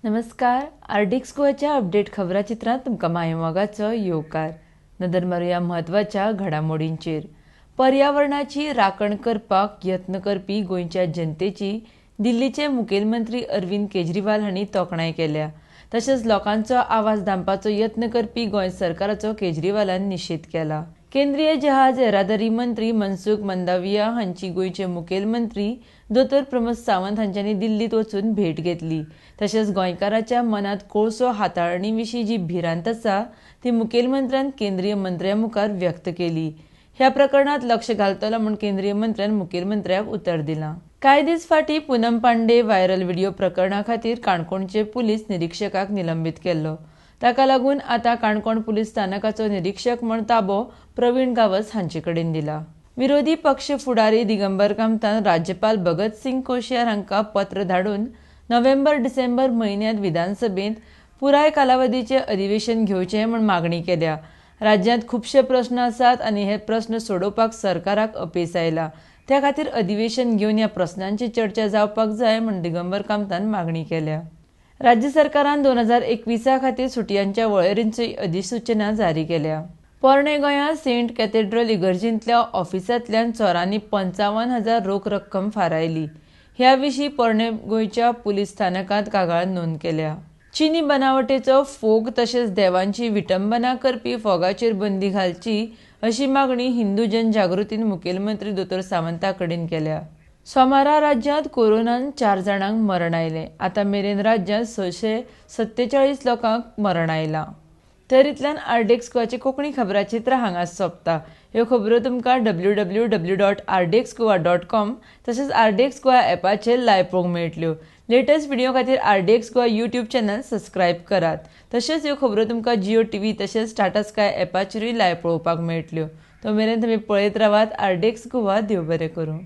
नमस्कार, RDX गोवाच्या update खबराचित्रांत तुमकां मायमोगाचो येवकार. नदर मारुया म्हत्वाच्या घडामोडींचेर. पर्यावरणाची राखण करपाक यत्न करपी गोंयच्या जनतेची दिल्लीचे मुखेलमंत्री अरविंद केजरीवाल हांणी तोखणाय केल्या. तशेंच लोकांचो आवाज दामपाचो यत्न करपी गोंय सरकाराचो केजरीवालान निशेध केला. केंद्रीय जहाज येरादारी मंत्री मनसुख मंदाविया हांची गोंयचे मुखेलमंत्री दोतोर प्रमोद सावंत हांच्यांनी दिल्लीत वचून भेट घेतली. तशेंच गोंयकाराच्या मनांत कोळसो हाताळणी विशीं जी भिरांत आसा ती मुखेलमंत्र्यान केंद्रीय मंत्र्या मुखार व्यक्त केली. ह्या प्रकरणात लक्ष घालतलो म्हूण केंद्रीय मंत्र्यान मुखेलमंत्र्याक उतर दिलां. कांय दीस फाटीं पूनम पांडे व्हायरल व्हिडिओ प्रकरणा खातीर काणकोणचे पुलीस निरिक्षकाक निलंबीत केल्लो. ताका लागून आतां काणकोण पुलीस स्थानकाचो निरिक्षक म्हूण ताबो प्रवीण गावस हांचे कडेन दिला. विरोधी पक्ष फुडारी दिगंबर कामतान राज्यपाल भगत सिंग कोश्यार हांकां पत्र धाडून नोव्हेंबर डिसेंबर म्हयन्यांत विधानसभेंत पुराय कालावधीचें अधिवेशन घेवचें म्हूण मागणी केल्या. राज्यांत खुबशे प्रस्न आसात आनी हे प्रस्न सोडोवपाक सरकाराक अपेस आयला. त्या खातीर अधिवेशन घेवन ह्या प्रस्नांची चर्चा जावपाक जाय म्हूण दिगंबर कामतान मागणी केल्या. राज्य सरकारान 2021 खातीर सुटयांच्या वळेरींची अधिसुचना जारी केल्या. पोरणे गोंया सेंट कॅथेड्रल इगर्जींतल्या ऑफिसांतल्यान चोरांनी 55,000 रोख रक्कम फारायली. ह्या विशीं पोरणे गोंयच्या पुलीस स्थानकांत कागाळ नोंद केल्या. चीनी बनावटीचो फोग तशेंच देवांची विटंबना करपी फोगाचेर बंदी घालची अशी मागणी हिंदू जनजागृतीन मुखेलमंत्री दोतोर सावंता कडेन केल्या. सोमारा राज्यांत कोरोनान 4 जाणांक मरण आयलें. आतां मेरेन राज्यांत 647 लोकांक मरण आयलां. तर इतल्यान आरडीएक्स गोवाची कोंकणी खबराचित्र हांगा सोंपता. ह्यो खबरो तुमकां www.rdxgoa.com तशेंच आरडीएक्स गोवा ॲपाचेर लायव्ह पळोवंक मेळटल्यो. लेटस्ट व्हिडिओ खातीर RDX Goa YouTube channel subscribe करात. तशेंच ह्यो खबरो तुमकां जिओ टीव्ही तशेंच टाटा स्काय ॲपाचेरूय लायव्ह पळोवपाक मेळटल्यो. तो मेरेन तुमी पळयत रावात आरडीएक्स गोवा. देव बरें करूं.